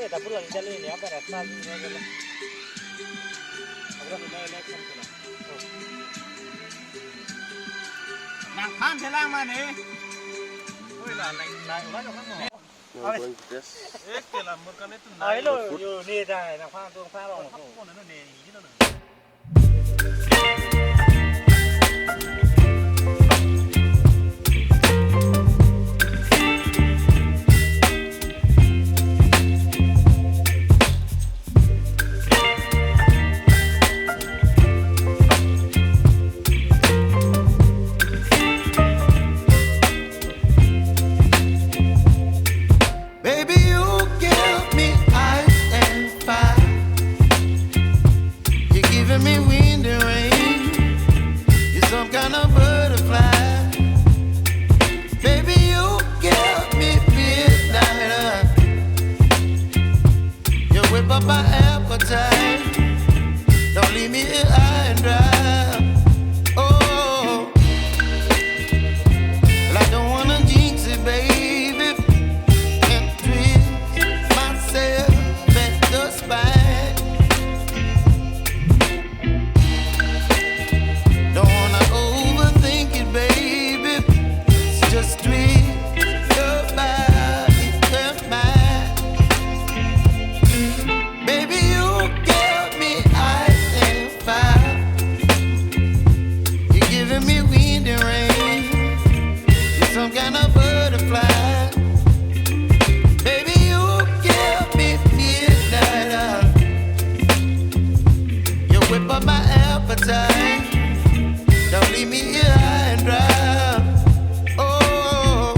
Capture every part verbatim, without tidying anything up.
Dapur lang jalo ini apa rasa ini jalo. Apa sudah election kena? Nang pan selang mana? Oi lah, naik naik lah kan mau. Yang paling pedas. Eh, ke lambur kan itu. Ayo lo, yo ni dah, nang pan tu pan lo. Apa pun anu ni, gitu loh. Baby, you give me ice and fire. You're giving me wind and rain. You're some kind of butterfly. Baby, you give me midnight. You whip up my appetite. Don't leave me here high and dry. Oh, well, I don't wanna jinx it, baby, and twist myself at the spine. Don't wanna overthink it, baby. It's just twist your body and mine. Baby, you give me ice and fire. You're giving me wind and rain. You're some kind of butterfly. Baby, you give me midnight. You whip up my appetite. Don't leave me here high and dry. Oh,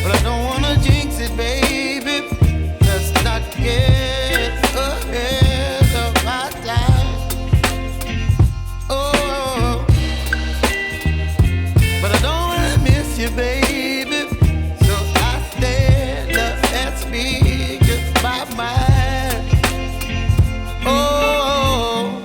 but I don't wanna jinx it, baby. Let's not get ahead of my time. Oh, but I don't wanna miss you, baby. So I stand up and speak just my mind. Oh.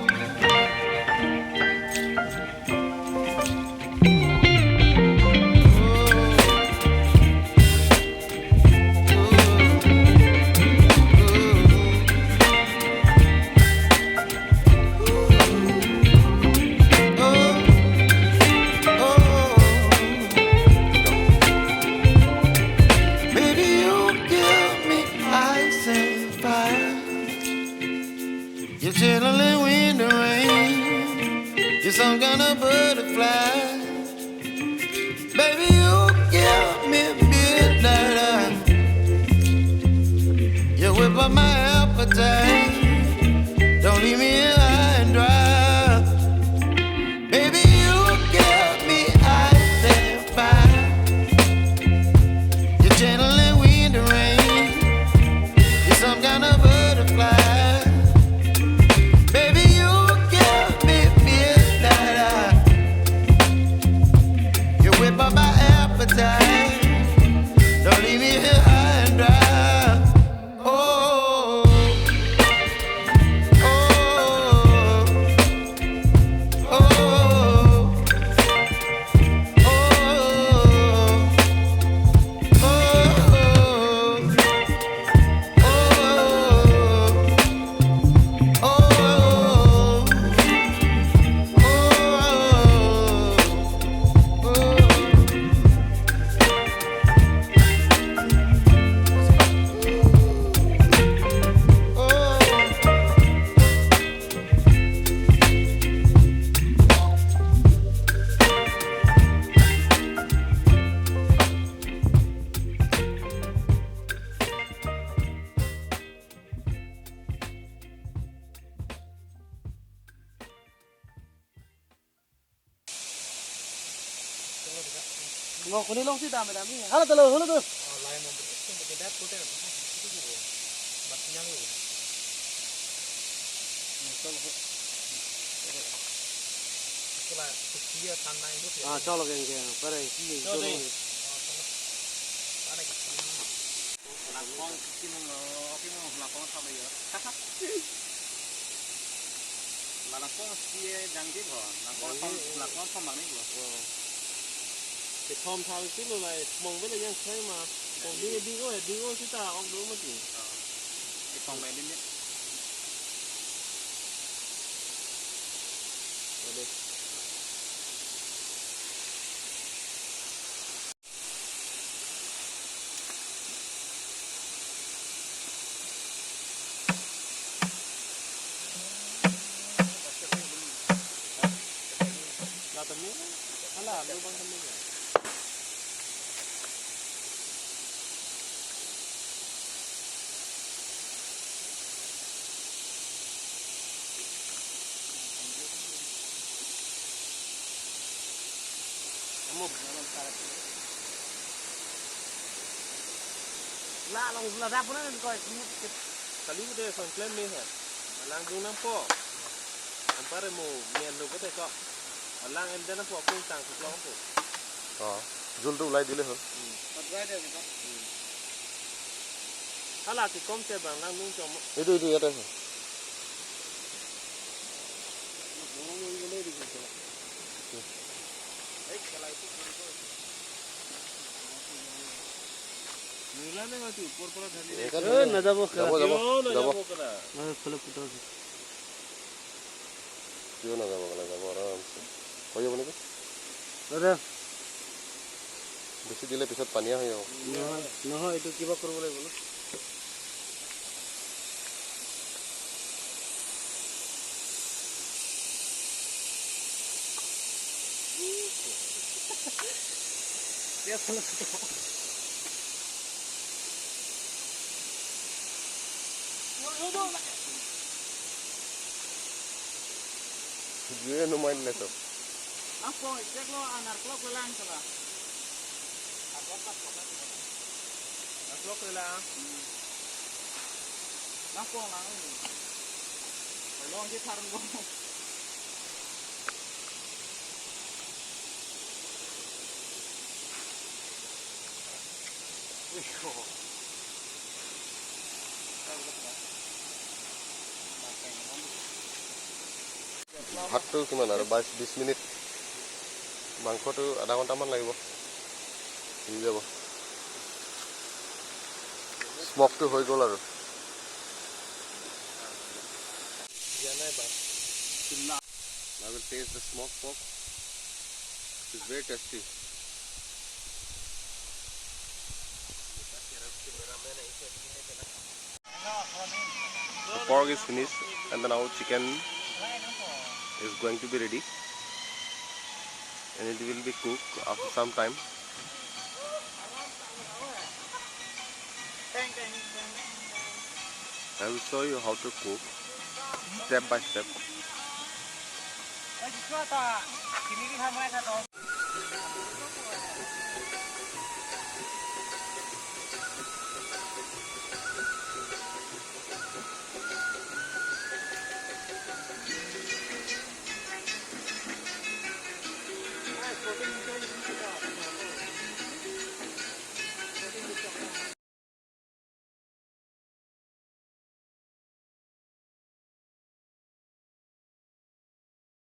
Baby, you give me ice and fire. You're chilling with the rain. You're some kind of butterfly. Baby, you give me midnight. You whip up my appetite. Don't leave me here high and dry. Baby, you give me ice and fire. You're gentle and wind and rain. You're some kind of butterfly. Baby, you give me midnight. You whip up my appetite. Don't leave me here high and dry. Oh, oh, oh, oh. Ngo kuni long si dam dam ni. Hala talo, hala tu. Ah, chalo, geng, geng. Pare, ki, chalo, chalo. Langkong, ki nung lo, ki nung langkong thom lo. Langkong si jangji bo, langkong thom, langkong thom bang ni bo. Kethom thang si lo lai, mong bele yang sai ma. Di, di, oh, di, oh, sita, ong do mati. Ipang main ini. Ade. La temi, ala, lubang temi. La long la dap na ko. Kali udah son klem me hai. Langdung nangpo. Ampar mo men lo ko te ko. Alang em dan po kung tang seklong po. Oh, jul tu ulai dile ho. Hmm. Patrai deh kita. Hmm. Hala ke kom se bang langdung chom. Itu, itu, ya, teh. Nula ne mati upor pora dhani. Kan eh, na jabo, jabo, jabo, yo, na jabo. Jabo kena. Nah, kalau putar. Yo, na jabo, na jabo, aram se. Koi jabo ne ko? Ada. Besi dile pisat pani aho yo. Nah, nah, itu kiba kurbo lagi bolo. Dia no main leto. Apa cek lo anar klok lelang salah. Nangkok rela. Nangkok lang. Long je tharong ko. Wih, kok. ভাতটো কিমান আৰু বাইছ বিছ মিনিট, মাংসটো আধা ঘণ্টামান লাগিব, সিজি যাব। স্মকটো হৈ গ'ল আৰু। I will taste the smoked pork. It's very tasty. The pork is finished and now chicken is going to be ready and it will be cooked after some time. I will show you how to cook step by step.